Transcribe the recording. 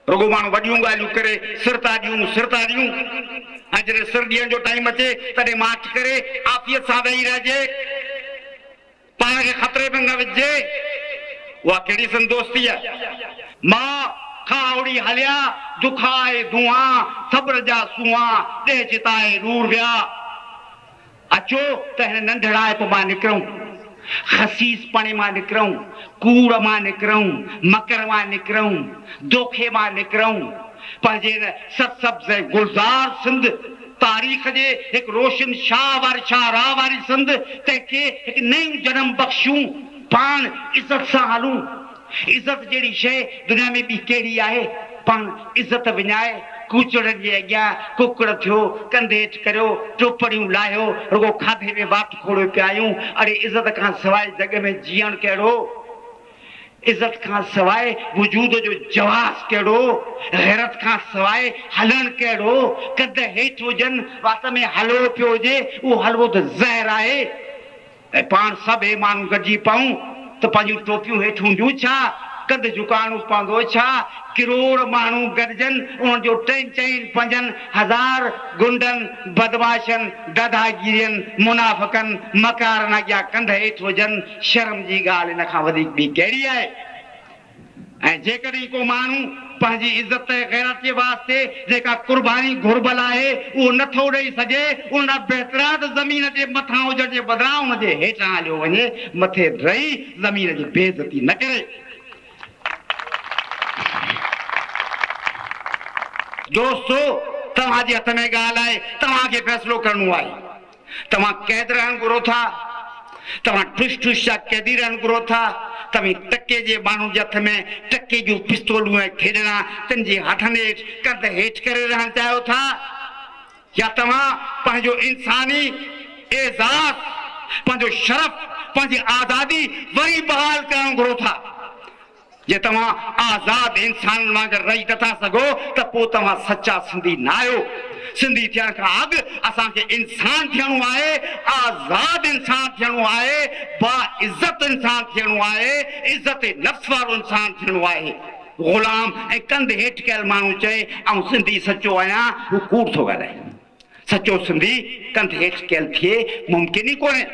رڳو ماڻهو وڏيون ڳالهيون ڪري سر ٿا ڏيون، سر ٿا ڏيون ۽ جڏهن سر ڏيڻ جو ٽائيم اچي تڏهن ماٺ ڪري عافيت سان ويهي رهجي، پاڻ کي خطري ۾ نه وجهجي. اها ڪهڙي سنڌ دوستي آهي؟ ماء کان اڙي هليا، دکائي دونهان، صبر جا سونهان، ڏيهه چتائي ڏور ويا. اچو ته هن ننڍڙائپ مان نڪرون، خسيس پڻي مان نڪرون، ڪوڙ مان نڪرون، مڪر مان نڪرون، دوکي مان نڪرون، پنهنجي هن سرسبز ۽ گلزار سنڌ، تاريخ جي هڪ روشن شاهه واري شاهراهه واري سنڌ، تنهن کي هڪ نئون جنم بخشيون، پاڻ عزت سان هلون. عزت جهڙي شيء دنيا ۾ ٻي ڪهڙي آهي؟ پاڻ عزت وڃائي ڪوچڙن جي اڳيان ڪڪڙ ٿيو، ڪنڌ هيٺ ڪريو، ٽوپڙيون لاهيو، رڳو کاڌي ۾ وات کوڙيو پيا آهيون. اڙي عزت کان سواء جڳ ۾ جيئڻ ڪهڙو؟ عزت کان سواء وجود جو جواز ڪهڙو؟ غيرت کان سواء هلڻ ڪهڙو؟ ڪنڌ هيٺ هجن، وات ۾ حلوو پيو هجي، اهو حلوو ته زهر آهي. ۽ پاڻ سڀ اهي ماڻهو گڏجي پئون ته پنهنجون ٽوپيون هيٺ هونديون ڇا؟ ڪنڌ جهڪائڻو پوندو ڇا؟ ڪروڙ ماڻهو گڏجن، انهن جو ٽن چئن پنجن هزار غنڊن، بدمعاشن، داداگيرين، منافقن، مڪارن اڳيان ڪنڌ هيٺ هجن، شرم جي ڳالهه ان کان وڌيڪ ٻي ڪهڙي آهي؟ ۽ جيڪڏهن ڪو ماڻهو پنهنجي عزت ۽ غيرت جي واسطي جيڪا قرباني گهربل آهي اهو نه ٿو ڏئي سگهي، ان لاء بهتر آهي ته زمين جي مٿان هجڻ جي بدران ان جي هيٺان هليو وڃي، مٿي رهي زمين جي بي عزتي نه ڪري. دوستو! توهان جي هٿ ۾ ڳالهه آهي، توهان کي فيصلو ڪرڻو آهي. توهان قيد رهڻ گهرو ٿا؟ توهان ٺش ٺش جا قيدي رهڻ گهرو ٿا؟ توهين ٽڪي جي ماڻهن جي هٿ ۾ ٽڪي جون پستولون ۽ کيڏڻا تن جي هٿن هيٺ ڪنڌ هيٺ ڪري رهڻ چاهيو ٿا؟ يا توهان پنهنجو انساني اعزاز، پنهنجو شرف، پنهنجي آزادي وري بحال ڪرڻ گهرو ٿا؟ جي توهان آزاد انسانن وانگر رهي نٿا سگهو ته پوء توهان سچا سنڌي ناهيو. سنڌي ٿيڻ کان اڳ اسان کي انسان ٿيڻو آهي، آزاد انسان ٿيڻو آهي، باعزت انسان ٿيڻو آهي، عزت نفس وارو انسان ٿيڻو آهي. غلام ۽ ڪنڌ هيٺ ڪيل ماڻهو چئي آئون سنڌي سچو آهيان، هو ڪوڙ ٿو ڳالهائي. سچو سنڌي ڪنڌ هيٺ ڪيل ٿئي ممڪن ئي ڪونهي.